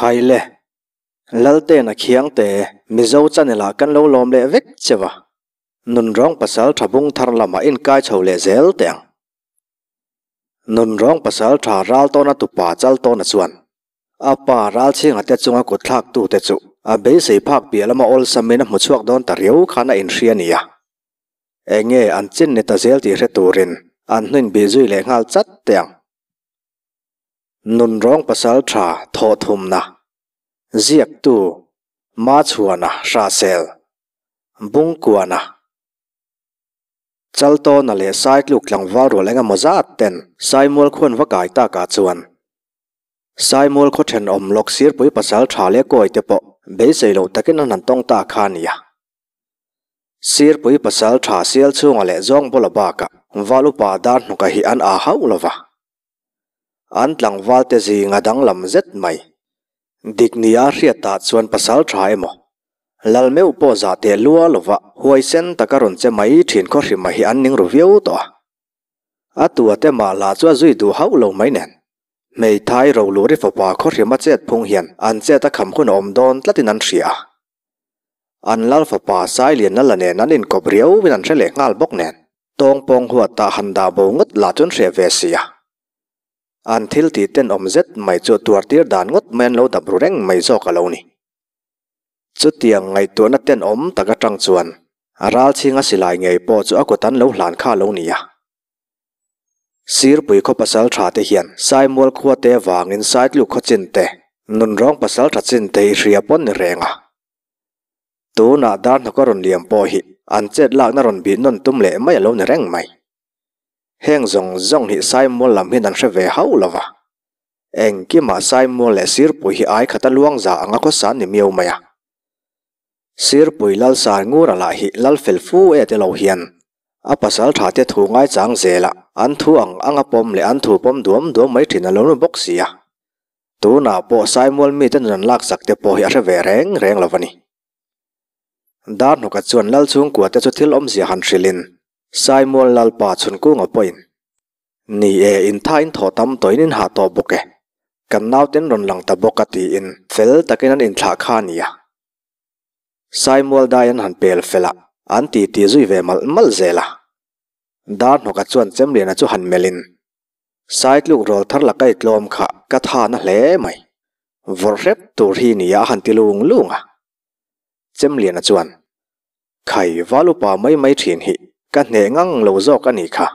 Khaile, Laltena Khiangte, Mizo channel ah kan lo lawm leh vek cheu a, Nunrawng pasal tha bung thar lamah inkai chho leh zel teh ang. Nunrawng pasal tha ral tawna tupa chal tawna chuan a pa ral chhinga te chunga kut thlak tute chu a beisei phak piah lama awlsamin a hmu chhuak dawn ta riau khan a inhria nia. Enge an chin ni ta zel tih hre turin an hnuin bih zui leh nghal chat teh ang. Nunrawng pasal tha thawh thumna ziaktu Machhuana Hrahsel Bungkuana Chaltawna leh Saitluk tlangval rual eng emaw zat ten Saimual khuan va kai takah chuan Saimual khaw thenawm lawk sirpui pasal tha leh kawi te pawh beisei loh takin an han tawng ta kha a nia. Sirpui pasal tha sial chhunga leh zawng bawla bakah val upa dar hnawka hi an aa hauh lova. An tlangval te zinga danglam zet mai. Dik nia hriatah chuan pasal tha emaw Lal meuh pawh zah teh lua lova huaisen taka rawn che mai thin khaw hrima hi an ning ru viau tawh a. A tua te mah lah chu a zui duh hauh lo mai nen. Hmeithai Roluri fapa khaw hrima chet phung hian an chet a kham hun a awm dawn tlatin an hria a. An lal fapa Sailian Lala nen an inkawp riauin an hre leh nghal bawk nen. Tawngpawng huat ah han dah bo ngawt lah chu an hreh ve si a. An thil tih tenawm zet mai chu tuar tir dan ngawt mai an lo dap ru reng mai zawk a lo ni. Chutiang ngaihtuahna tenawm tak atang chuan a ral chhinga silai ngei pawh chu a kut an lo hlan kha lo ni a. Sirpui khaw pasal tha te hian Saimual khua te vangin Saitluk khaw chin te, Nunrawng pasal tha chin te hi hria pawn ni reng a. Tunah dar hnawk a rawn liam pawh hi an chet lakna rawn bih nawn tum leh mai a lo ni reng mai. Heng zawng zawng hi Saimual lam hian an hre ve hauh lo va. Engkimah Saimual leh Sirpui hi ai khata luang za anga khawsa ni miau mai a. Sirpui Lalsar Ngura lah hi lal fel fu e te lo hian a pasal tha te thu ngaichang zela an thu ang anga pawm leh an thu pawm duam duam mai thin a lo ni bawk si a. Tunah pawh Saimual mite nun an laksak te pawh hi a hre ve reng reng lo va ni. Darhnawka chuan Lal chhungkua te chu thil awmzia han hrilhin Saimual Lalpa chhunkunga pawhin Ni e, in tha in thaw tam tawhin in hah tawh bawk e. Kan nauten rawn lang ta bawk a tiin fel takin an inthlah kha a nia. Saimual dai an han pel fel a, an ti ti zui ve malh malh zel a. Darhnawka chuan Chemliana chu han melhin, Saitluk rawl thar la kai tlawm kha ka tha na hle mai. Vawrh hrep tur hi nia a han ti lung lung a. Chemliana chuan, Khai val upa mai mai thin hi ka hneh ngang lo zawk a nih kha.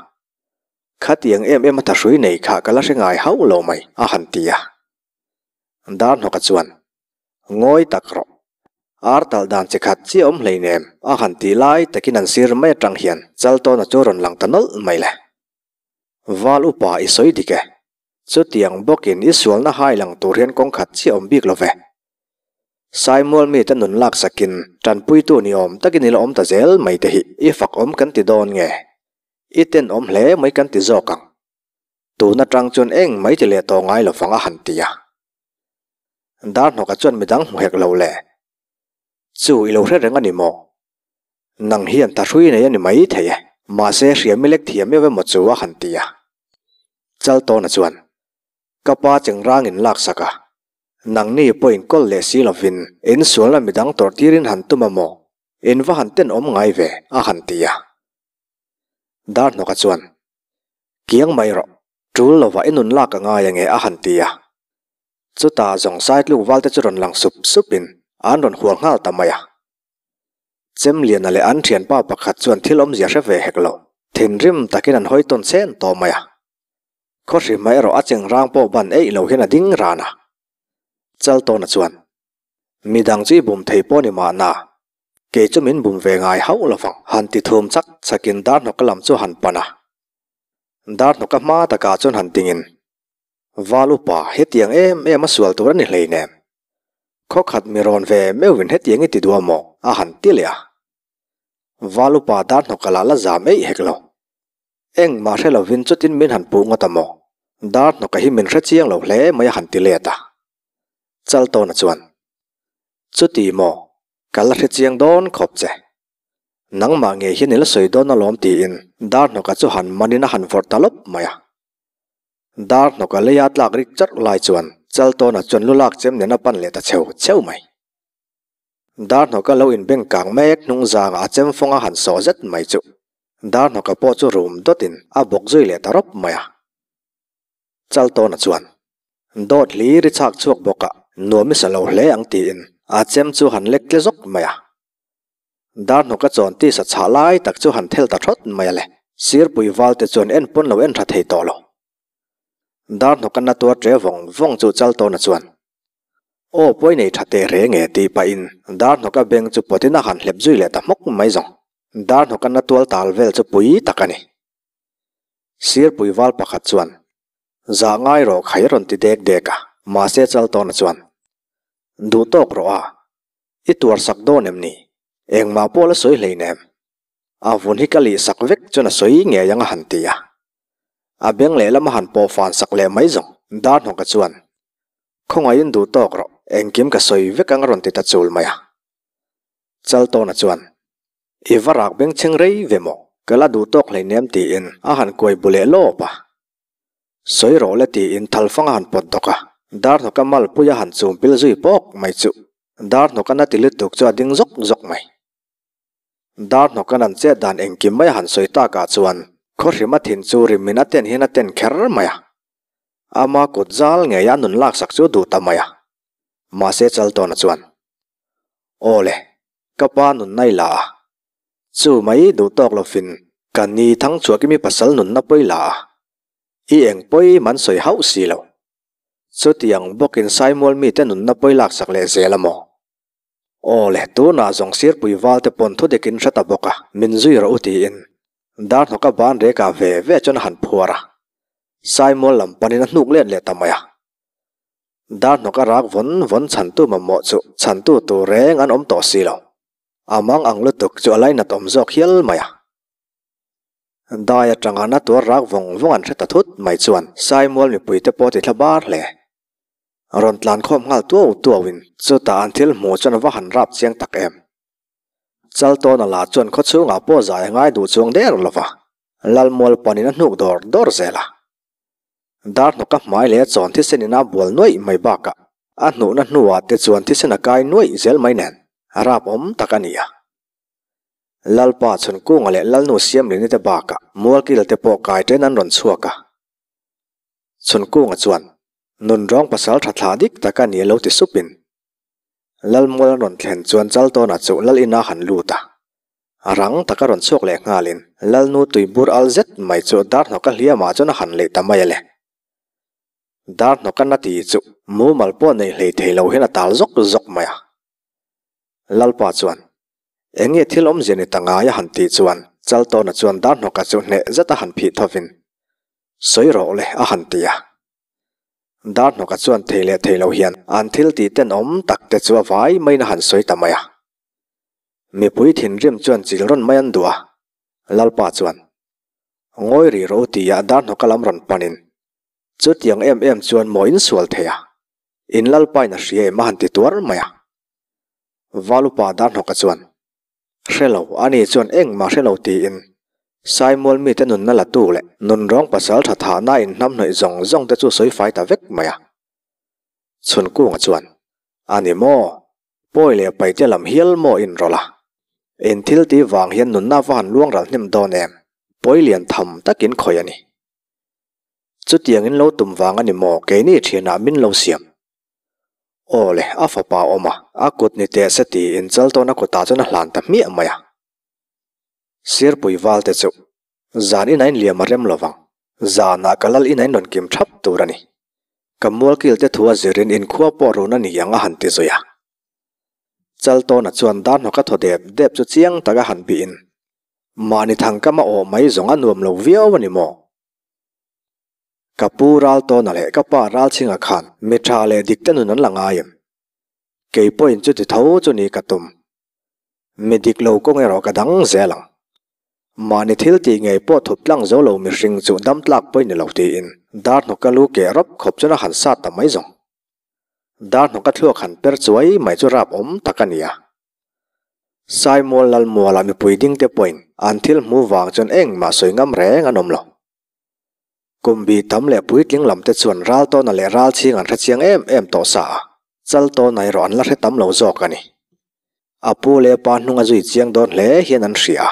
Khatiang em em a thahrui nei kha ka la hre ngai hauh lo mai a han ti a. Darhnawka chuan, Ngawi tak rawh. Ar talh dan chi khat chiah awm hleinem a han tih lai takin an sir mai atang hian Chaltawna chu rawn lang ta nawlh mai le. Val upa i sawi dik e. Chutiang bawkin i sualna hai lang tur hian kawng khat chiah awm bik lo ve. Saimual mite nun laksakin tanpuitu ni awm takin i la awm ta zel mai te hi i fak awm kan ti dawn nge? I tenawm hle mai kan ti zawk ang. Tun atang chuan eng mai ti leh tawh ngai lo vang a han ti a. Darhnawka chuan midang hmu hek lo le. Chu i lo hre reng a ni maw? Nang hian ta hrui nei a ni mai thei e, mahse hriam i lek thiam meuh emaw chu a han ti a. Chaltawna chuan, Ka pa chengrang in laksak a, nangni pawhin kawl leh si lovin in sualna midang tawrh tirin han tum a maw, in va han tenawm ngai ve, a han ti a. Darhnawka chuan, Kiang mai rawh, tul lovah i nun lak a ngai ange, a han ti a. Chutah zawng Saitluk valte chu rawn lang sup supin an rawn hual nghal ta mai a. Chemliana leh an thianpa pakhat chuan thil awmzia hre ve hek lo, thinrim takin an hawi tawn chhen tawh mai a. Khawhri hma erawh a chengrang pawh ban eih lo hian a ding ran a. Chaltawna chuan, Midang chu i bum thei pawh ni mahna, kei chu min bum ve ngai hauh lo vang, han ti thum chak chakin Darhnawka lam chu han pan a. Darhnawka hma takah chuan han dingin, Val upa, hetiang em em a sual tur a ni hleinem. Khawkhat mi rawn ve meuhin hetiang i ti duh a maw? a han ti leh a. Val upa dar hnawk a la la zam eih hek lo. Engmah hre lovin chutin min han puh ngawt a maw? Dar hnawka hi min hre chiang lo hle mai a han ti let a. Chaltawna chuan, Chuti maw? Ka la hre chiang dawn khawp che. Nangmah ngei hian i la sawi dawn alawm tiin dar hnawka chu han manin a han vawrh ta lawp mai a. Dar hnawka leia tlak rik charh lai chuan Chaltawna chuan lu lak chem nen a pan leh ta cheu cheu mai. Darhnawka lo inbeng kang mek hnung zangah a chem fawng a han sawh zet mai chu Darhnawka pawh chu rum dawtin a bawk zui leh ta rawp mai a. Chaltawna chuan dawt hlir i chhak chhuak bawk a, nuam i sa lo hle ang tiin a chem chu han lek tle zawk mai a. Darhnawka chawn tisa chhah lai tak chu han thel ta thawt mai a le. Sirpui valte chuan en pawn lo en tha thei tawh lo. Darhnawka na tuar ṭe vawng vawng chu Chaltawna chuan, Aw pawi nei ṭha teh reng e tih pahin Darhnawka beng chu pawtin a han hlep zui leh ta hmawk mai zawng. Darhnawka na tual tal vel chu pui tak a ni. Sirpui val pakhat chuan, Zah ngai rawh khai a rawn ti dek dek a, mahse Chaltawna chuan, Duh tawk rawh a, i tuar sak dawn em ni? Engmah pawh la sawi hleinem. A vun hi ka lih sak vek chuan a sawi ngei ang a han ti a. A beng lehlam a han pawh fan sak leh mai zawng Darhnawka chuan, Khawngaihin duh tawk rawh, engkim ka sawi vek ang a rawn ti ta chul mai a. Chaltawna chuan, I va rak bengchheng rei ve maw? Ka la duh tawk hleinem tiin a han kuai bu leh lawp a. Sawi rawh le tiin thalfang a han pawt dawk a, Darhnawka malpui a han chum pil zui pawk mai chu Darhnawka na ti lutuk chu a ding zawk zawk mai. Darhnawka'n an chet dan engkim mai a han sawi takah chuan khawhrima thin chu rimin a ten hian a ten kher mai a. Ama kut zal ngei a nun laksak chu duh ta mai a. Mahse Chaltawna chuan, Aw le, ka pa nunna i la a. Chu mai duh tawk lovin ka ni Thangchhuakimi pasal nunna pawi la a. I eng pawi man sawi hauh si lo. Chutiang bawkin Saimual mite nunna pawi laksak leh zel a maw? Aw le, tunah zawng sirpui val te pawn thu dikin hre ta bawk a, min zui rawh u tiin Darhnawka ban rekah ve ve chuan a han phuar a, Saimual lam panin a hnuk let leh ta mai a. Darhnawka rak vawn vawn chhantu mamawh chu chhantu tur reng an awm tawh si lo. A mang ang lutuk chu a lainat awm zawk hial mai a. Dai atanga na tuar rak vawng vawng an hre ta thut mai chuan Saimual mipui te pawh ti thla bar hle. Rawn tlan khawm nghal tuau tuauin chutah an thil hmuh chuan a va han rap chiang tak em. Chaltawna lah chuan khawchhungah pawh zai a ngai duh chuang der lo va, Lalmual panin a hnuk dawr dawr zel a. Darhnawka hmai leh a chawn thisen in a bual nuaih mai bakah a hnuhna hnuah te chuan thisen a kai nuaih zel mai nen rap awm tak a ni a. Lalpa Chhunkunga leh Lalnu Siamlini te bakah Mualkil te pawh kai ṭen an rawn chhuak a. Chhunkunga chuan Nunrawng pasal tha thla dik tak a ni a lo ti supin Lalmual an rawn thlen chuan Chaltawna chu Lal ina han lut a. A rang taka rawn chhuak leh nghalin Lalnu tuibur al zet mai chu Darhnawka hliamah chuan a han leih ta mai a le. Darhnawka na ti chu mumal pawh nei hlei thei lo hian a tal zawk zawk mai a. Lalpa chuan, Eng nge thil awmzia ni ta ngai a han tih chuan Chaltawna chuan Darhnawka chu hneh zet a han phih thovin, Sawi rawh le a han ti a. Darhnawka chuan thei leh thei lo hian an thil tih tenawm tak te chu a vai maiin a han sawi ta mai a. Mipui thinrim chuan chil rawn mai an duh a, Lalpa chuan, Ngawi rih rawh u tia Darhnawka lam rawn panin, Chutiang em em chuan maw in sual thei a, in Lalpain a hria em a han ti tuar mai a. Valupa Darhnawka chuan, Hre lo, ani chuan engmah hre lo tiin Saimual mite nunna la tu leh nunrawng pasal tha thahna inhnamhnawih zawng zawng te chu sawi fai ta vek mai a. Chhunkunga chuan, A ni maw? Pawi leh paite lam hial maw in rawlh a? In thil tih vang hian nunna va han luang ral hnem dawn em? Pawi lian tham takin khawih a ni. Chutiang in lo tum vang a ni maw keini thianah min lo siam? Aw le, a fapa a awm a, a kut ni teh se tiin Chaltawna kutah chuan a hlan ta hmiah mai a. Sirpui val te chu zan in a inliam a rem lo vang, zanah ka lal in a inrawn kim thap tur a ni. Ka mualkil te thu a zirin inkhua pawh run a ni ang a han ti zui a. Chaltawna chuan darhnawka thaw dep dep chu chiang taka han bihin, Mahni thangkam a awh mai zawng a nuam lo viau a ni maw? Ka pu Raltawna leh ka pa Ralchhinga khan mi tha leh dik te nun an la ngai em? Kei pawhin chuti tho chu ni ka tum. Mi dik lo kawng erawh ka dang zel ang. Mahni thil tih ngei pawh thup tlang zo lo mihring chu dam tlak pawi ni lo tiin Darhnawka lu keh rawp khawp chuan a han sat ta mai zawng. Darhnawka thluak han per chuai mai chu rap awm tak a ni a. Saimual Lalmuala mipui ding te pawhin an thil hmu vang chuan engmah sawi ngam reng an awm lo. Kum bi tam leh puitling lam te chuan Raltawna leh Ralchhing an hre chiang em em tawh sa a, Chaltawna erawh an la hre tam lo zawk a ni. A pu leh pa hnung a zui chiang dawn hle hian an hria a.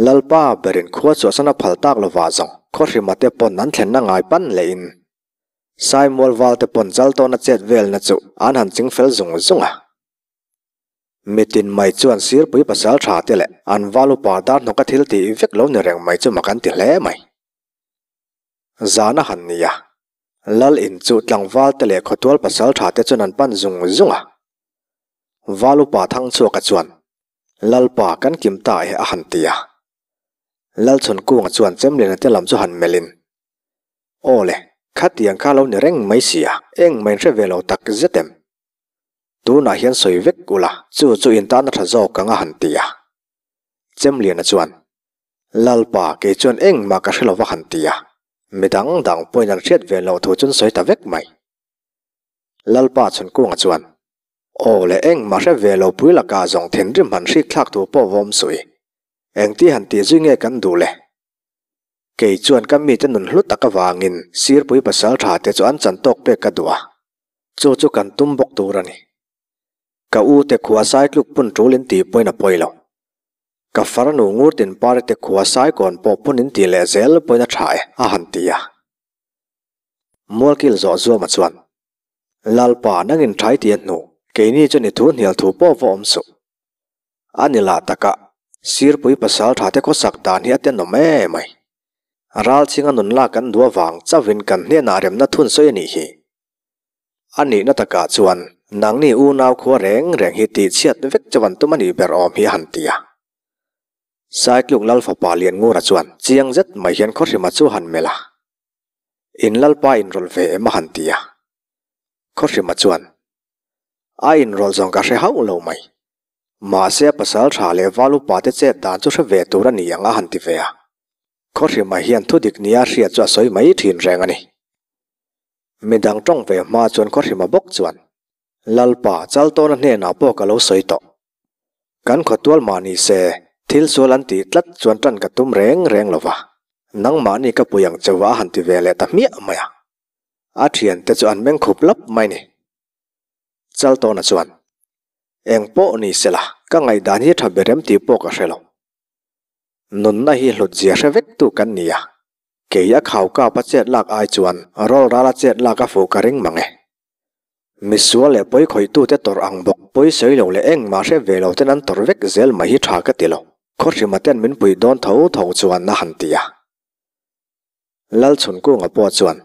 Lalpa berin khua chhuahsan a phal tak lovah zawng khawhrima te pawn an thlenna ngai pan lehin Saimual val te pawn Chaltawna chet velna chu an han ching fel zung zung a. Mitin mai chuan sirpui pasal tha te leh an val upa dar hnawka thil tih vek lo ni reng mai chu mak an ti hle mai. Zan a han ni a, Lal in chu tlangval te leh khawtual pasal tha te chuan an pan zung zung a. Val upa Thangchhuaka chuan, Lalpa kan kim ta e a han ti a. Lalchhawnkunga chuan Chemliana te lam chu han melh in, Aw le, khatiang kha lo ni reng mai si a, engmah in hre ve lo tak zet em? Tunah hian sawi vek ula, chu chu in tan a tha zawk ang a han ti a. Chemliana chuan, Lalpa, kei chuan engmah ka hre lo va han ti a. Midang dang pawhin an hriat ve loh thu chuan sawi ta vek mai. Lalpa Chhunkunga chuan, Aw le engmah hre ve lo pui lakah zawng thinrim han hrik thlak tur pawh vawm suh i. Engti han tih zui nge kan duh le? Kei chuan ka mite nun hlu tak avangin sirpui pasal tha te chu an chan tawk pek ka duh a. Chu chu kan tum bawk tur a ni. Ka u te khua sai tluk pun tul in tih pawhin a pawi lo. Ka farnu ngur tin pari te khua sai kawn pawh pun in tih leh zel pawhin a tha e, a han ti a. Mualkil zawh zuama chuan, Lalpa, nangin thai ti a hnu, keini chuan i thu hnial thu pawh va awm suh. A ni lah taka, Sirpui pasal tha te khawsak dan hi a tenawm em mai. Ralchhinga nun lak kan duh avang chauhin kan hnenah remna thun sawi a nih hi. A nihna takah chuan nangni unau khua reng reng hi tihchhiat vek chauh an tum a nih ber awm hi a han ti a. Saitluk Lal fapa Lianngura chuan chiang zet mai hian Khawhrima chu a han melh a. In Lalpa inrawlh ve em a han ti a. Khawhrima chuan, A inrawlh zawng ka hre hauh lo mai. Mahse a pasal tha leh val upa te chet dan chu hre ve tur a ni ang a han ti ve a. Khawhrima hian thudik nia hriat chu a sawi mai thin reng a ni. Midang tawng ve hma chuan Khawhrima bawk chuan, Lalpa, Chaltawna hnenah pawh ka lo sawi tawh. Kan khawtual mah ni se, thil sual an tih tlat chuan tan ka tum reng reng lo va. Nangmahni ka pui ang chauh a han ti ve leh ta hmiah mai a. A thiante chu an meng khup lap mai ni. Chaltawna chuan, Eng pawh ni sela, ka ngaihdan hi tha ber em tih pawh ka hre lo. Nunna hi hlut zia hre vek tu kan ni a, kei a khau kap a chet lak ai chuan rawl ral a chet lak a fuh ka ring mang e. Misual leh pawi khawihtute tawrh ang bawk, pawi sawi lo leh engmah hre ve lo ten an tawrh vek zel mai hi tha ka ti lo. Khawhrima ten min puih dawn tho tho chuan a han ti a. Lalchhunkunga pawh chuan,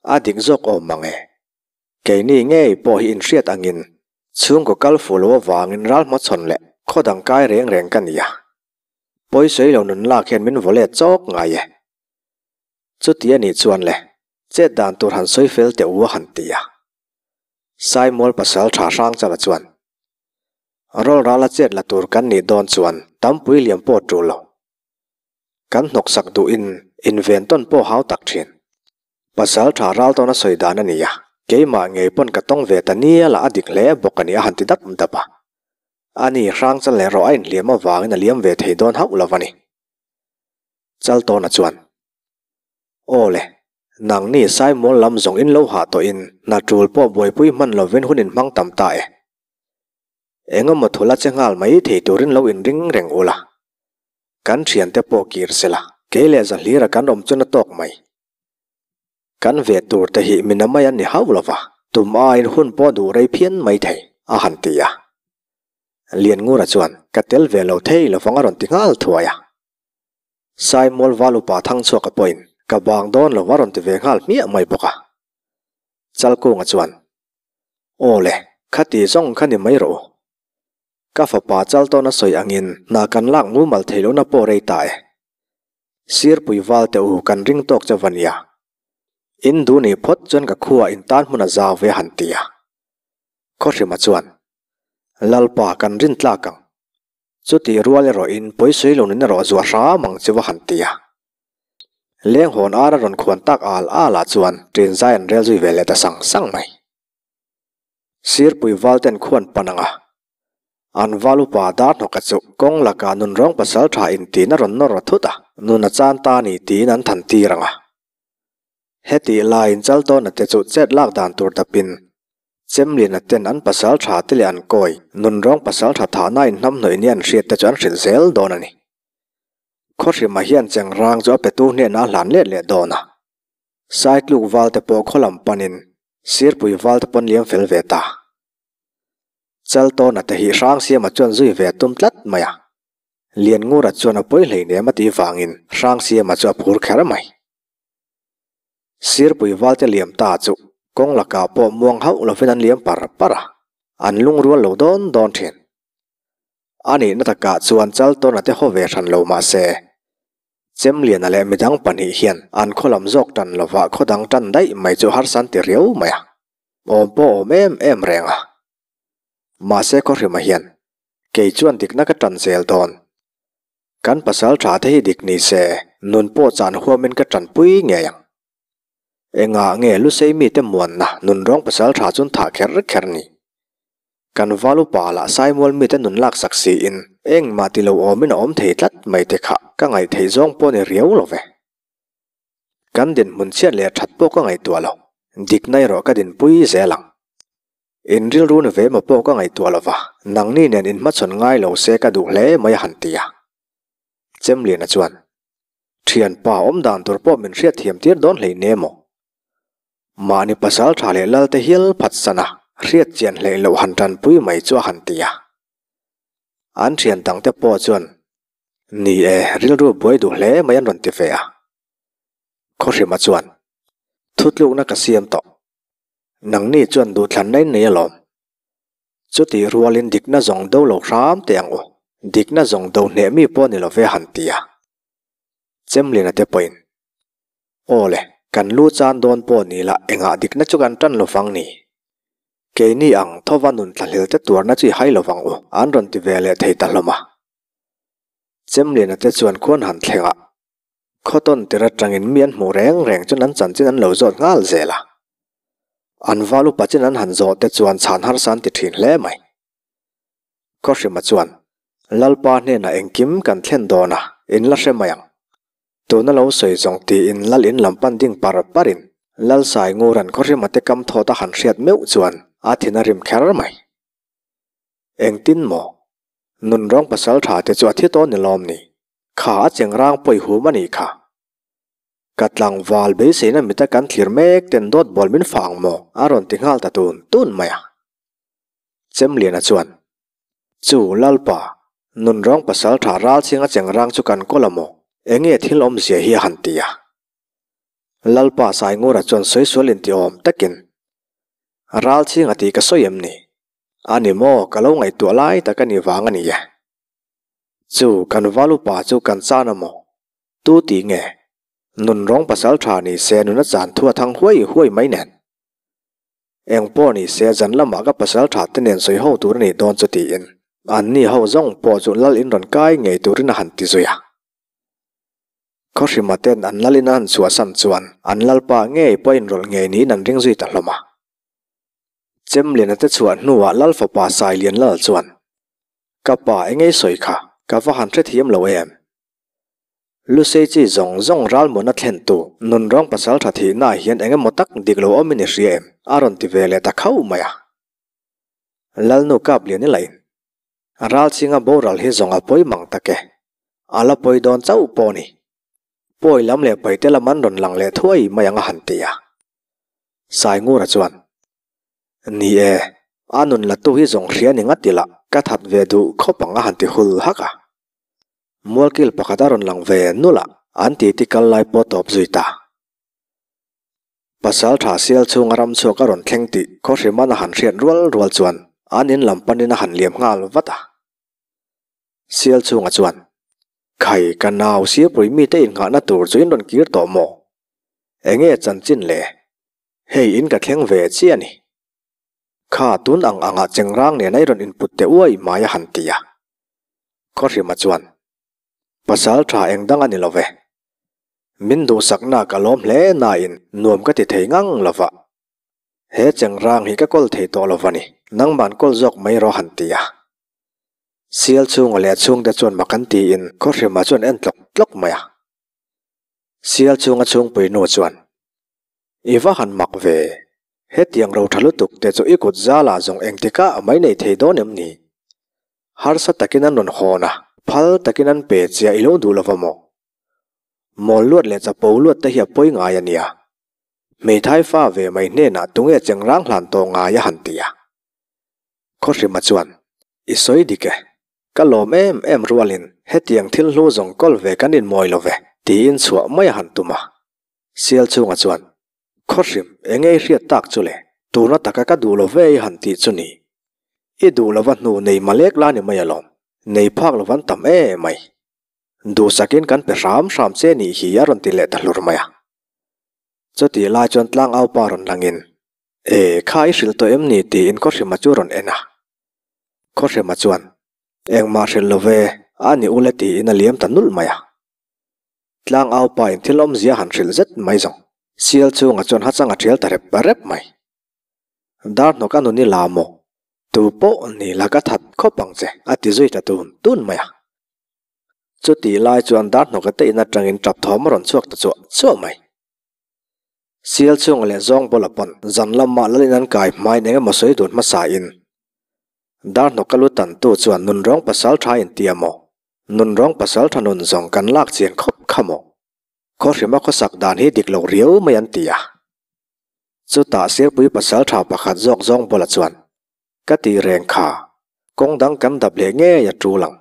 A dik zawk awm mang e. Keini ngei pawh hi inhriat angin chhungkaw kal fuh lo avangin ral hmachhawn leh khaw dang kai reng reng ka ni a. Pawi sawi lo nun lak hian min vaw let chawk ngai e. Chuti a nih chuan le, chet dan tur han sawi fel teh u a han ti a. Saimual pasal tha Hrangchala chuan, Rawl rala chet la tur kan nih dawn chuan tampui liam pawh tul lo. Kan hnawksak duhin inven tawn pawh hau tak thin. Pasal tha ral tawn a sawi dan a ni a, keimah ngei pawn ka tawng ve ta nia lah a dik hle bawk a ni a han ti dap dap a. Ani Hrangchal leh rawh a inhliam avangin a liam ve thei dawn hauh lo a ni. Chaltawna chuan, Aw le, nangni Saimual lam zawng in lo hah tawhin hna tul pawh buaipui hman lovin hun in hmang tam ta e. Engemaw thul a che nghal mai thei turin lo inring reng ula. Kan thiante pawh kir sela, kei leh Zahlira kan awm chuan a tawk mai. Kan ve tur te hi mina mai an ni hauh lo va, tum aiin hun pawh duh rei phian mai thei, a han ti a. Lianngura chuan, Ka tel ve lo thei lo vang a rawn ti nghal thuai a. Saimual val upa Thangchhuaka pawhin, Ka bang dawn lo a rawn ti ve nghal hmiah mai bawk a. Chalkunga chuan, Aw le, khati zawng kha ni mai rawh u. Ka fapa Chaltawna sawi angin hna kan lak mumal thei lohna pawh rei ta e. Sirpui val teh u kan ring tawk che va nia. In duh nih phawt chuan ka khuaah in tan hmun a zau ve han ti a. Khawhrima chuan, Lalpa kan rin tlak ang. Chutih rual erawh in pawisawi lo nen erawh zuah hram ang che va han ti a. Lenghawn ar a rawn khuan tak al al ah chuan ṭin zai an rel zui ve leh ta sang sang mai. Sirpui val ten khuan pan ang a. An val upa Darhnawka chu kawng lakah nunrawng pasaltha intiin a rawn nawr a thut a, nun a chan ta a ni tiin an than tir ang a. Hetih laiin Chaltawna te chu chet lak dan tur dapin Chemliana ten an pasaltha te leh an kawi nunrawng pasaltha thahna inhnamhnawih nia an hriat te chu an hrilh zel dawn a ni. Khawhrima hian Chengrang chu a petu hnenah a hlan let leh dawn a. Saitluk valte pawh khaw lam panin Sirpui valte pawn liam fel ve ta. Chaltawna te hi Hrangsiama chuan zui ve a tum tlat mai a. Lianngura chuan a pawi hleinem a tih vangin Hrangsiama chu a phur kher mai. Sirpui valte liam ta chu kawng lakah pawh muang hauh lovin an liam par par a, an lungrual lo dawn dawn thin. A nihna takah chuan Chaltawna te haw ve hran lo mah se, Chemliana leh midang pahnih hian an khaw lam zawk tan lovah khaw dang tan daih mai chu harsa an ti riau mai a, awm pawh awm em em reng a. Mahse Khawhrima hian, Kei chuan dikna ka tan zel dawn. Kan pasal tha te hi dik ni se, nun pawh chan huamin ka tanpui ngei ang. Engah nge Lusei mite muanna nunrawng pasal tha chun thah kher kher ni? Kan val upa lah Saimual mite nun laksak siin engmah ti lo awmin a awm thei tlat mai te kha ka ngaih theih zawng pawh ni riau lo ve. Kan dinhmun chhiat leh that pawh ka ngaihtuah lo, dikna erawh ka dinpui zel ang. In rilru ni ve maw pawh ka ngaihtuah lo va, nangni nen inhmachhawn ngai lo se ka duh hle mai a han ti a. Chemliana chuan, Thianpa awm dan tur pawh min hriatthiam tir dawn hlei ne maw? Mahni pasal tha leh lal te hial phat sana hriat chian hleih loh han tanpui mai chu a han ti a. An thian dang te pawh chuan, Ni e, rilru buai duh hle mai an rawn ti ve a. Khawhrima chuan, Thutlukna ka siam tawh. Nangni chuan duhthlanna in nei alawm. Chutih rualin dikna zawng do lo hram teh ang u. Dikna zawng do hneh mi pawh ni lo ve han ti a. Chemlina te pawhin, Aw le, kan lu chan dawn pawh ni la engah dikna chu kan tan lovang ni. Keini ang thova nun thlahlel te tuarna chu i hai lovang u, an rawn ti ve leh thei ta hlawm a. Chemliana te chuan khuan han thleng a, khawtawn tir atangin mi an hmuh reng reng chuan an chanchin an lo zawt nghal zel a. An val upa chin an han zawh te chuan chhan harsa an ti thin hle mai. Khawhrima chuan, Lalpa hnenah engkim kan thlen dawn a, in la hre mai ang. Tuna lo sawi zawng tiin Lal in lam pan ding par parin Lal Sainguran Khawhrima te kam thawt a han hriat meuh chuan a thin a rim kher mai. Engtin maw? Nunrawng pasal tha te chu a thi tawn ni lawm ni? Kha a chengrang pawi hum a nih kha. Ka tlangval beiseina mita kan thlir mek ten dawt bawl min fah ang maw? A rawn ti nghal ta tun tun mai a. Chemliana chuan, Chu, Lalpa, nunrawng pasal tha ral chhinga chengrang chu kan kawl a maw? Enge thil awmzia hi a han ti a. Lalpa Saingura chuan sawi sual inti awm takin, Ral chhinga tih ka sawi em ni? A ni maw, ka lo ngaihtuah lai tak a ni vang a ni e. Chu, kan val upa chu kan chan a maw? Tu ti nge? Nunrawng pasal tha ni se nuna chan thu a thang huai huai mai nen. Eng pawh ni se zan lamah ka pasal tha te nen sawi ho tur a nih dawn chu tiin anni ho zawng pawh chu lal in rawn kai ngei turin a han ti zui a. Khawhrima ten an lal in an han chhuahsan chuan an lalpa ngei pawh a inrawlh ngei niin an ring zui ta hlawm a. Chemliana te chhuah hnuah lal fapa Sailian lal chuan, Ka pa engei sawi kha, ka va han hrethiam lo em? Lusei chi zawng zawng ralmuana thlentu nunrawng pasal tha thihnaah hian eng emaw tak dik lo awmin i hria em? a rawn ti ve leh ta khauh mai a. Lalnu kap lian i lain. Ralchhinga boral hi zawng a pawi mang tak e. A la pawi dawn chauh pawh a ni. Pawi lam leh paite lam an rawn lang leh thuai mai ang a han ti a. Saingura chuan, Ni e, a nun latu hi zawng hria ni ngat ila ka that ve duh khawp ang a han ti hul hak a. Mualkil pakhat a rawn lang ve nulh a, an titi kal lai pawh tawp zui ta. Pasal tha sial chhunga ram chhuak a rawn thleng tih Khawhriman a han hriat rual rual chuan an in lam panin a han liam nghal vat a. Sial chhunga chuan, Khai, ka nau sirpui mite innghahna tur chu in rawn kir tawh maw? Enge chanchin le? Hei in ka thleng ve chiah a ni. Kha tun ang angah chengrang nen a i rawn input teh uai mai a han ti a. Khawhrima chuan, Pasal tha eng dang a ni lo ve. Min duhsakna ka lawm hle nain nuam ka ti thei ngang lo va. He chengrang hi ka kawl thei tawh lo va ni, nangman kawl zawk mai rawh han ti a. Sial chhunga leh a chhungte chuan mak an tiin Khawhrima chuan en tlawk tlawk mai a. Sial chhunga chhungpui nu chuan, I va han mak ve, hetiang ro tha lutuk te chu i kut zalah zawng engtikah mai nei thei dawn em ni? Harsa takin an rawn hawn a, phal takin an pe chia i lo duh lo va maw? Mawl luat leh chapo luat te hi a pawi ngai a nia. Hmeithai fa ve mai hnenah tunge chengrang hlan tawh ngai a han ti a. Khawhrima chuan, I sawi dik e. Ka lawm em em rualin hetiang thil hlu zawng kawl ve kan inmawi lo ve, tiin chhuah mai a han tum a. Sial chhunga chuan, Khawhrim, enge i hriat tak chu le? Tuna taka ka duh lo ve i han tih chu ni. I duh lova hnu nei malek la ni mai alawm, nei phak lo van tam em mai. Duhsakin kan pe hram hram che nih hi a rawn ti leh ta hlur mai a. Chutih lai chuan tlangaupa rawn langin, E, kha i hrilh tawh em ni? tiin Khawhrima chu rawn en a. Khawhrima chuan, Engmah hrilh lo ve, a ni ule tiin a liam ta nulh mai a. Tlang au pa in thil awmzia han hrilh zet mai zawng. Sial chhungah chuan hachang a thial ta rep rep mai. Dar hnawk a nun i la maw? Tu pawh ni la ka that khawp ang che a ti zui ta tun tun mai a. Chutih lai chuan dar hnawk a te in atangin tap thawm a rawn chhuak ta chuah chuah mai. Sial chhunga leh zawng bawla pawn zan lamah lal in an kai hmain eng emaw sawi dun hmasa in dar hnawk a lu tantu chuan nunrawng pasal tha in ti a maw? Nunrawng pasal tha nun zawng kan lak chian khawp kha maw? Khawhrima khawsak dan hi dik lo riau mai an ti a. Chutah Sirpui pasal tha pakhat zawk zawng bawla chuan, Ka ti reng kha, kawng dang kan dap leh ngei a tul ang.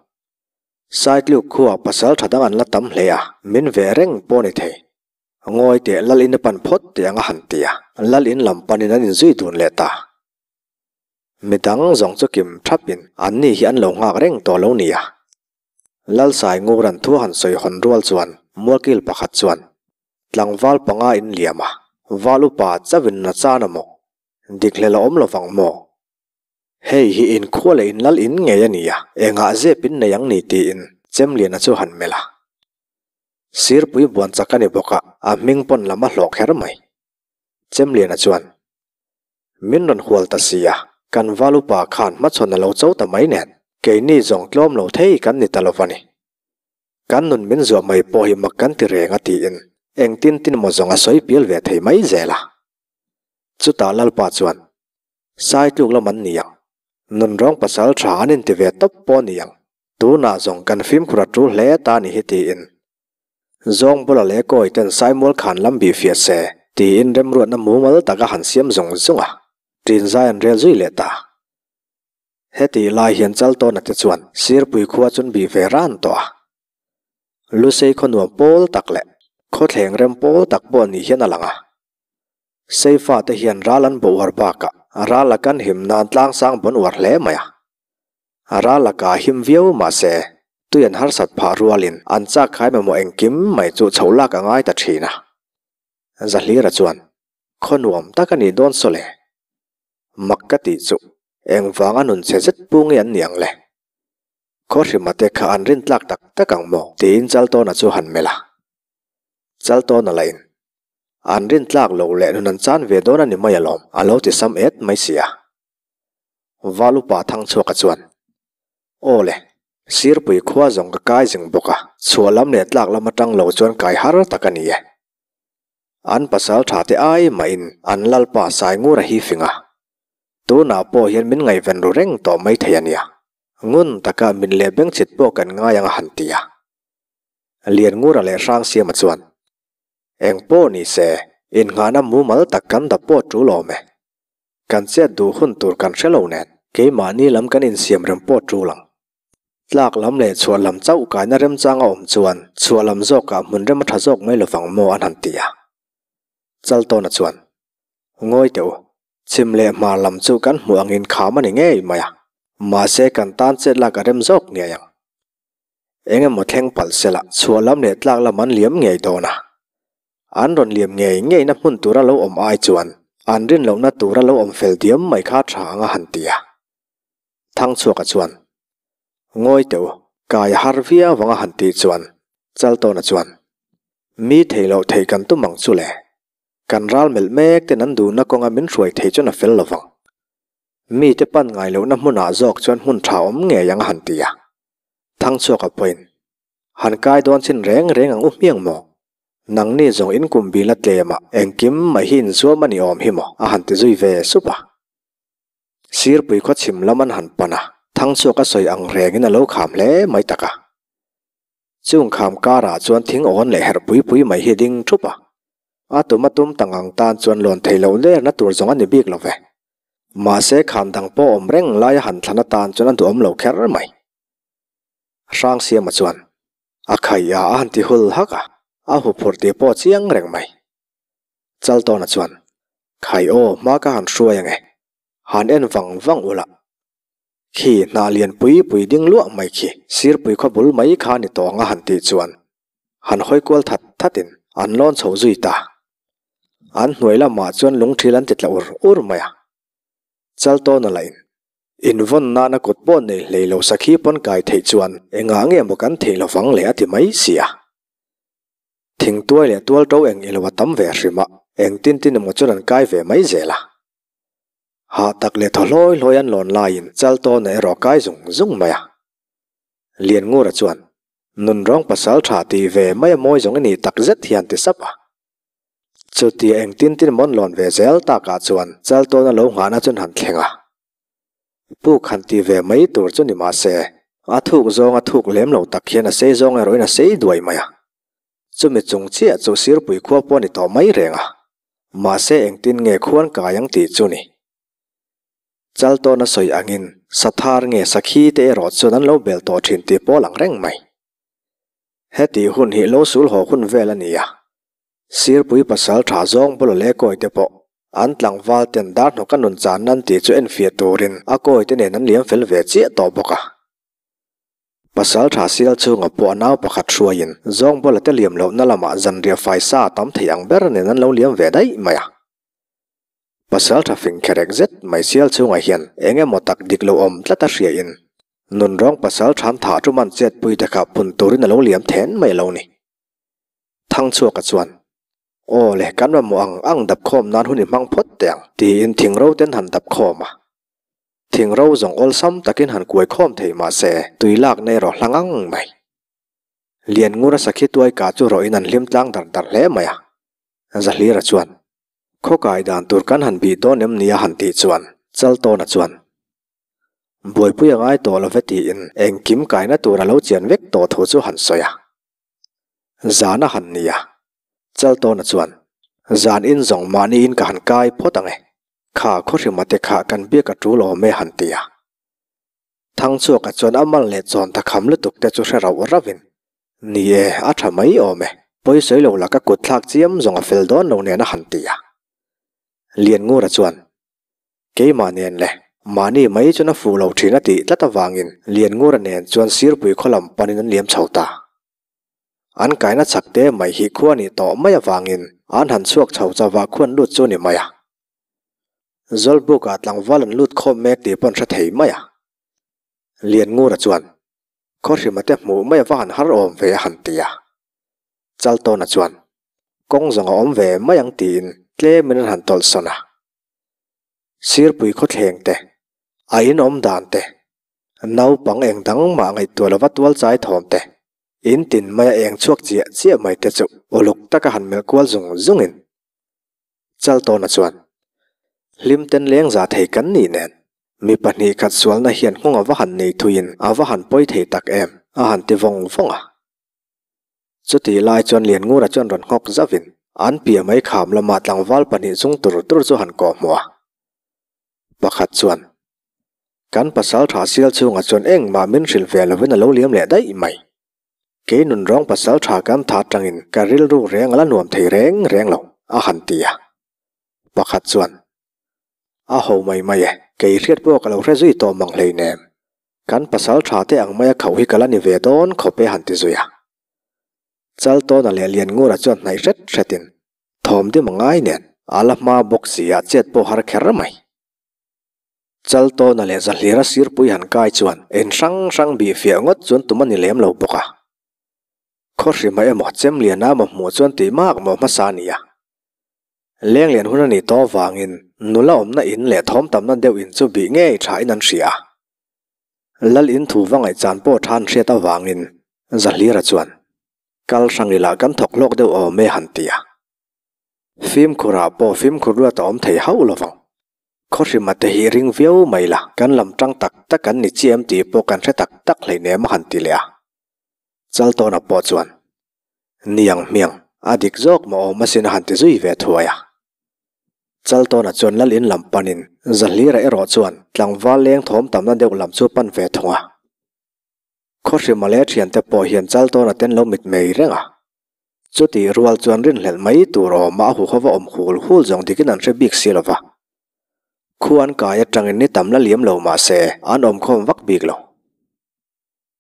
Saitluk khuaa pasal tha dang an la tam hle a, min ve reng pawh ni thei. Ngawi teh Lal in a pan phawt teh ang a han ti a, Lal in lam panin an inzui dun leh ta. Midang zawng chu kim thapin anni hi an lo nghak reng tawh lo nia. Lalsai Nguran thu han sawi hawn rual chuan Mualkil pakhat chuan tlangval panga in liam a, val upa chauhin na chan a maw? Dik hlel a awm lo vang maw? Hei hi inkhua leh inlal in ngei a nia, engah zep in nei ang ni tiin Chemliana chu han melh a. Sirpui buan chak a ni bawk a, a hming pawn lam a hlawh kher mai. Chemliana chuan Min rawn hual ta si a, kan val upa khan hmachhawn a lo cho ta mai nen, keini zawng tlawm lo thei kan ni ta lo va ni. Kan nun min zuah mai pawh hi mak kan ti reng a tiin engtin tin maw zawng a sawi pial ve thei mai zel a. Chutah Lalpa chuan, Sai tluk lam an ni ang, nunrawng pasal tha an inti ve tawp pawh a ni ang, tunah zawng kan fimkhur a tul hle ta a ni hi tiin Zawng bula leh kawi ten Saimual khan lam bih fiah se tiin remruatna mumal tak a han siam zung zung a, ṭin zai an rel zui leh ta. Hetih lai hian Chaltawna te chuan Sirpui khua chun bih ve ran tawh a. Lusei khaw nuam pawl tak leh khawthleng rem pawl tak pawh ni hian a lang a. Seifa te hian ral an bo uar bakah ral a kan him nan tlangsang bawn uar hle mai a. A ral lakah a him viau mahse, tui an harsat phah rualin an chak khai mamawh engkim mai chu chho lak a ngai ta thin a. Zahlira chuan, Khaw nuam tak a nih dawn saw le. Mak ka tih chu, engvanga nun chhe zet pu nge an nih ang le? Khaw hrima te kha an rin tlak tak tak ang maw? Tiin Chaltawna chu han melh a. Chaltawna lahin, An rin tlak loh leh nun an chan ve dawn a ni mai alawm, a lo ti sam et mai si a. Val upa Thangchhuaka chuan, Aw le, Sirpui khua zawng ka kai zing bawk a, chhuah lam leh tlak lam atang lo chuan kai har tak a ni e. An pasal tha te ai mahin an lalpa Saingura hi fing a, tunah pawh hian min ngaihven ru reng tawh mai thei a nia, ngun taka min leh bengchhit pawh kan ngai ang a han ti a. Lianngura leh Hrangsiama chuan, Eng pawh ni se, innghahna mumal tak kan dap pawh tul awm e. Kan chet duh hun tur kan hre lo nen, keimahni lam kan insiam rem pawh tul ang. Tlak lam leh chhuah lam chauh kaina remchang a awm chuan chhuah lam zawkah hmun rem a tha zawk mai lovang maw an han ti a. Chaltawna chuan, Ngawi teh u, chhim leh hmar lam chu kan hmuh angin kham a ni ngei mai a, mahse kan tan chet lak a rem zawk ngei ang. Eng emaw thleng palh sela chhuah lam leh tlak lam an liam ngei dawn a. An rawn liam ngei ngeina hmun tura lo awm ai chuan an rin lohna tura lo awm fel diam mai kha tha ang a han ti a. Thangchhuaka chuan, Ngawi teh u, kai a har viau ang a han tih chuan Chaltawna chuan, Mi thei loh theih kan tum ang chu le. Kan ral melh mek ten an duhna kawnga min hruai thei chuan a fel lovang. Mite pan ngai lohna hmunah zawk chuan hmun tha awm ngei ang a han ti a. Thangchhuaka pawhin, Han kai dawn chin reng reng ang u hmiang maw? Nangni zawng in kum bil a tlem a, engkim mai hi inzuam a ni awm hi maw? a han ti zui ve sup a. Sirpui khaw chhim lam an han pan a, Thangchhuaka sawi ang rengin a lo kham hle mai tak a. Chung kham karah chuan thing awn leh herh pui pui mai hi ding thup a. A tum a tum tang ang tan chuan lawn thei loh lerna tur zawng a ni bik lo ve. Mahse kham dang pawh awm reng laia han thlan atan chuan a duhawm lo kher mai. Hrangsiama chuan a khai a a han ti hul hak a, a huphurh tih pawh chiang reng mai. Chaltawna chuan, Khai aw, hma ka han hruai ange. Han en vang vang ula. Khi hnah lian pui pui ding luah mai khi sirpui khaw bul mai kha ni tawh ang a han tih chuan han hawi kual that thatin an lawn chho zui ta. An hnuai lamah chuan lungthil an ti tla ur ur mai a. Chaltawna lahin invawn nana kut pawh nei hlei lo sakhi pawn kai theih chuan engah nge maw kan theih lovang le a ti mai si a. Thingtuai leh tual to eng ilo a tam ve hrim a, engtin tin emaw chuan an kai ve mai zel a. Hah tak leh thaw hlawi hlawi an lawn laiin Chaltawna erawh a kai zung zung mai a. Lianngura chuan, Nunrawng pasal tha tih ve mai a mawi zawng i nih tak zet hian ti sap a. Chutia engtin tin emaw an lawn ve zel takah chuan Chaltawna lo nghahna chuan han thleng a. Puk han ti ve mai tur chu ni mah se, a thuk zawng a thuk lem lo tak hian a sei zawng erawhin a sei duai mai a. Chumi chung chiah chu Sirpui khua pawh a ni tawh mai reng a. Mahse engtin nge khuan kai ang tih chu ni. Chaltawn a sawi angin Sathar nge Sakhi te erawh chuan an lo bel tawh thin tih pawh a lang reng mai. Hetih hun hi lo sul haw hun vel a ni a. Sirpui pasal tha zawng bula leh kawi te pawh an tlangval ten dar hnawk a nun chan nan tih chu enfiah turin a kawi te nen an liam fel ve chiah tawh bawk a. Pasal tha sial chhunga pawh a nau pakhat hruaiin zawng bula te liam lohna lamah zanriah faisa a tam thei ang ber nen an lo liam ve daih mai a. Pasal tha fing kherek zet mai sial chhungah hian eng emaw tak dik lo awm tlat a hriain nunrawng pasal than thah ṭuman chetpui te kha phun turin a lo liam then mai lo ni. Thangchhuaka chuan, Aw le, kan mamawh ang ang dap khawm nan hun i hmang phawt teh ang, tiin thingro ten han dap khawm a. Thingro zawng awlsam takin han kuai khawm thei mah se, tui lakna erawh hla ngang mai. Lianngura sakhi tuai kah chu rawhin an hlim tlang dar dar hle mai a. Zahlira chuan, Khaw kai dan tur kan han bih dawn em ni a han tih chuan, Chaltawna chuan, Buaipui a ngai tawh lo ve tiin engkim kaina tur a lo chian vek tawh thu chu han sawi a. Zan a han ni a, Chaltawna chuan, Zan in zawng mahni in ka han kai phawt ang e, kha khawhrima te kha kan biak a tul awm e han ti a. Thangchhuaka chuan a mal leh chawn ta kham lutuk te chu hre rauh rauh in, Ni e, a tha mai awm e, pawisawi lo la ka kut thlak chiam zawng a fel dawn lo nen a han ti a. Lianngura chuan, Keimah nen le, mahni mai chuan a fuh lo thin a tih tlat avangin Lianngura nen chuan Sirpui khaw lam panin an liam chho ta. An kaina chak te mai hi khua nih tawh mai avangin an han chhuak chho chauh khuan lut chu ni mai a. Zawlbukah tlangval an lut khawm mek tih pawh an hre thei mai a. Lianngura chuan, Khawhrima te hmuh mai ava han har awm ve a han ti a. Chaltawna chuan, Kawng zawng a awm ve mai ang tiin tlemin an han tawlh sawn a. Sirpui khawthleng te, a inawm dan te, naupang eng dang mah ngaihtuah lova tual chai thawm te, in tin maia eng chhuak chiah chiah mai te chu uluk taka han melh kual zung zungin Chaltawna chuan, Hlim ten leng za thei kan nih nen, mi pahnih khat sualna hian nghawng a va han nei thuiin a va han pawi thei tak em, a han ti vawng vawng a. Chutih lai chuan Lianngura chuan rawn nghawk zauhin an piah mai kham lamah tlangval pahnih zung tur tur chu han kawh hmuh a. Pakhat chuan, Kan pasal tha sial chhungah chuan engmah min hrilh ve lovin a lo liam leh daih mai. Kei nunrawng pasal tha kan tha atangin ka rilru reng a la nuam thei reng reng lo, a han ti a. Pakhat chuan, A ho mai mai e, kei hriat pawh ka lo hre zui tawh mang hleinem. Kan pasal tha te ang maia khauh hi ka la ni ve dawn khawp e han ti zui a. Chaltawna leh Lianngura chuan hnaih hret hretin thawm dim a ngai nen a la hma bawk si ah chet pawh har kher mai. Chaltawna leh Zahlira sirpui han kai chuan en hrang hrang bih fiah ngawt chuan tum a ni lem lo bawk a. Khawhrima emaw Chemliana emaw hmuh chuan tih mak maw hmasa a ni a. Lenglian hun a nih tawh avangin nula awmna in leh thawm tamna deuh in chu bih ngei thain an hria a. Lal in thu va ngaihchan pawh tha an hriat avangin Zahlira chuan, Kal hrang ila kan thawk hlawk deuh awm e han ti a. Fimkhurah pawh fimkhur ruat a awm thei hauh lovang. Khawhrima te hi ring viau mai la, kan lam tang tak tak an ni chiam tih pawh kan hre tak tak hleinem a han ti leh a. Chaltawna pawh chuan, Niang hmiang, a dik zawk maw awm asin a han ti zui ve thuai a. Chaltawna chuan lal in lam panin Zahlira erawh chuan tlangval leng thawm tamna deuh lam chu pan ve thung a. Khawhrima leh thiante pawh hian Chaltawna ten lo mit mei reng a. Chutih rual chuan rinhlelh mai tur awm a huho va awm hul hul zawng dikin an hre bik si lo va. Khu an kai atangin ni tam la liam lo mah se an awmkhawm vak bik lo.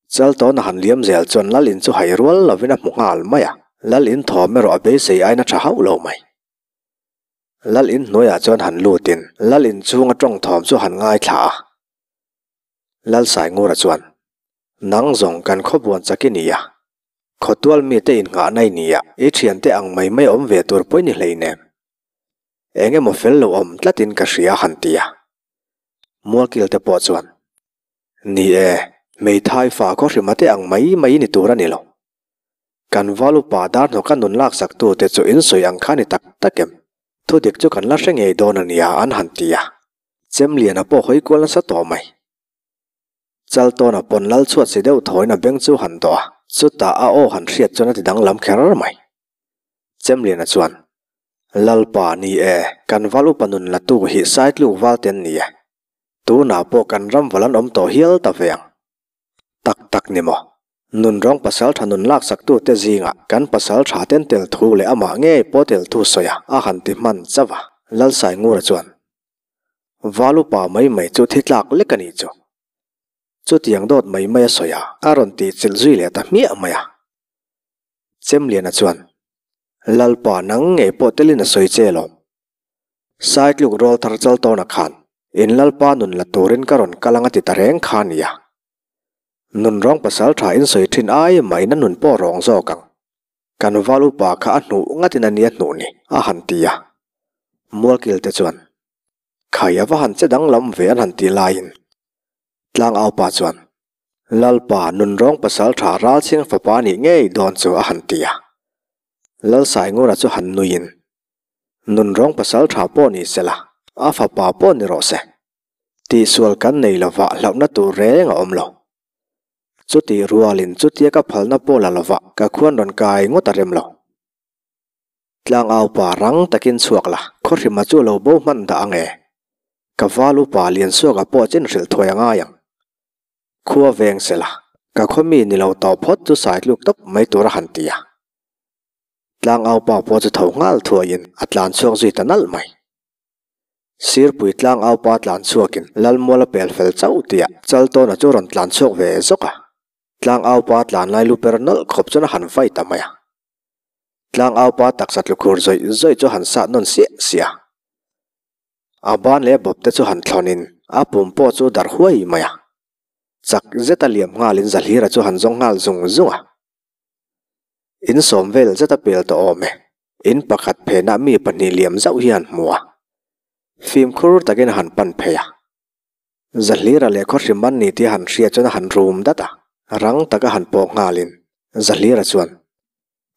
Chaltawna han liam zel chuan Lal in chu hai rual lovin a hmu nghal mai a, Lal in thawm erawh a beisei aina tha hauh lo mai. Lal in hnuaiah chuan han lutin Lal in chhunga tawng thawm chu han ngaithla a. Lal Saingura chuan, Nang zawng kan khawbuan chak i ni a, Khawtual mite innghahna i ni a, i thiante ang mai mai awm ve tur pawh i ni hleinem. Eng emaw fel lo awm tlatin ka hria han ti a. Mualkil te pawh chuan, Ni e, hmeithai fa khawhrima te ang mai mai i ni tur a ni lo. Kan val upa dar hnawka nun laksak tute chu in sawi ang kha ni tak tak em? Thudik chu kan la hre ngei dawn a nia an han ti a. Chemliana pawh hawi kual nasa tawh mai. Chaltawna pawn lal chhuat si deuh thawiin a beng chu han dawh a, chutah a aw han hriat chuan a ti danglam kher mai. Chemliana chuan, Lalpa ni e, kan val upa nun la tu hi Saitluk val te an ni e. Tunah pawh kan ram val an awm tawh hial ta ve ang. Tak tak ni maw? Nunrawng pasal tha nun laksak tute zingah kan pasal tha ten tel thu leh amah ngei pawh tel thu sawi a, a han ti hman chauh a. Lalsaingura chuan, Val upa mai mai chu thi tlak lek a nih chu. Chutiang dawt mai mai a sawi a, a rawn tih chilh zui leh ta hmiah mai a. Chemliana chuan, Lalpa nang ngei pawh telin a sawi che lawm. Saitluk rawl thar chal tawna khan in Lalpa nun la turin ka rawn kal ang a ti ta reng kha a nia. Nun rawng pasal tha in sawi thin ai mahin a nun pawh rawng zawk ang. Kan val upa kha a hnuh ngatin a nia hnuh ni, a han ti a. Mualkil te chuan, Khai a va han che danglam ve an han tih laiin Tlangaupa chuan, Lalpa nunrawng pasal tha Ralchhing fapa nih ngei dawn chu a han ti a. Lalsaingura chu han nuiin, Nunrawng pasal tha pawh ni sela, a fapa pawh ni rawh se. Tihsual kan nei lovah hlauhna tur reng a awm lo. Chutih rualin chutia ka phalna pawh la lovah ka khuan rawn kai ngawt a rem lo. Tlangaupa rang takin chhuak la, khawhrima chu lo bo hman dah ang e. Ka val upa Liansuaka pawh chin hrilh thuai a ngai ang. Khua veng se la, ka khaw mi ni lo tawh phawt chu saitluk tawp mai tur a han ti a. Tlangaupa pawh chu tho nghal thuaiin a tlan chhuak zui ta nalh mai. Sirpui tlangaupa tlan chhuakin Lalmuala pel fel chauh tihah Chaltawna chu rawn tlan chhuak ve zawk a. Tlangaupa tlan lai lu per nawlh khawp chuan a han vai ta mai a. Tlangaupa taksa tlukhur zawih zawih chu han sat nawn siah siah a. A ban leh bawp te chu han thlawnin a pum pawh chu darh huai mai a. Chak zeta liam nghalin Zahlira chu han zawng nghal zung zung a. In sawm vel zeta pel tawh awm e. In pakhat phenah mi pahnih liam zauh hi han hmu a. Fimkhur takin a han pan phei a. Zahlira leh khawhrim an ni tih a han hria chuan a han rum dat a, rang taka han pawh nghalin Zahlira chuan,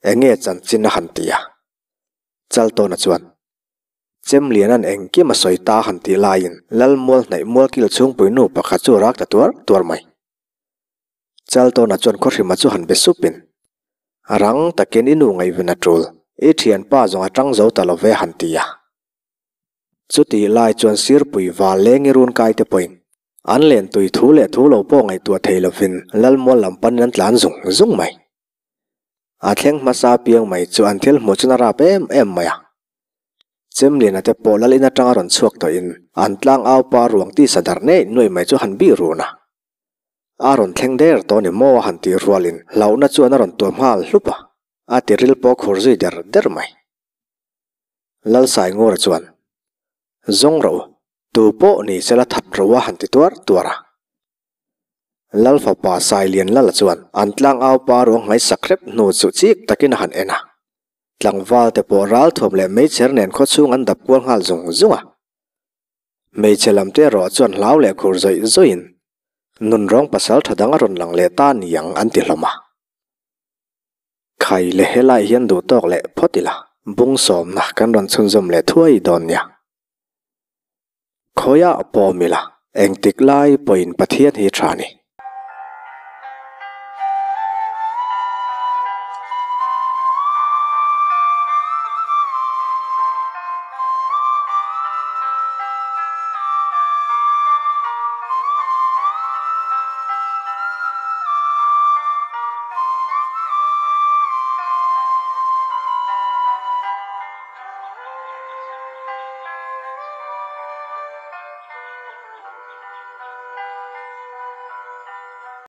Enge chanchin a han ti a? Chaltawna chuan, Chemliana'n engkim a sawi ta a han tih laiin Lalmual hnaih mualkil chhungpui nu pakhat chu rak ta tuar tuar mai. Chaltawna chuan khawhrima chu han be supin, Rang takin i nu ngaihven a tul, i thianpa zawng a tang zo ta lo ve a han ti a. Chutih lai chuan Sirpui val lengi run kai te pawhin an len tui thu leh thu lo pawh ngaihtuah thei lovin Lalmual lam panin an tlan zung zung mai. A thleng hmasa piang mai chu an thil hmuh chuan a rap em em mai a. Chemliana te pawh lal in atanga rawn chhuak tawhin an tlang au pa ruang tisa darh nei nuai mai chu han bih run a. A rawn thleng der tawh ni maw a han tih rualin hlauhna chuan a rawn tuam nghal hlup a, a tiril pawh khur zui der der mai. Lalsaingura chuan, Zawng rawh u, tu pawh ni sela that rawh u a han ti tuar tuar a. Lal fapa Sailian Lala chuan an tlang au pa ruang hmai sak hrep hnu chu chik takin a han en a. Tlangval te pawh ralthuam leh meichher nen khawchhung an dap kual nghal zung zung a. Hmeichhe lam te erawh chuan hlau leh khur zawih zawihin nunrawng pasal tha dang a rawn lang leh ta niang an ti hlawm a. Khai le helai hian duh tawk leh phawt ila, bung sawmna kan rawn chhunzawm leh thuai dawn nia. Khawiah pawm ila, engtik lai pawhin Pathian hi tha ni.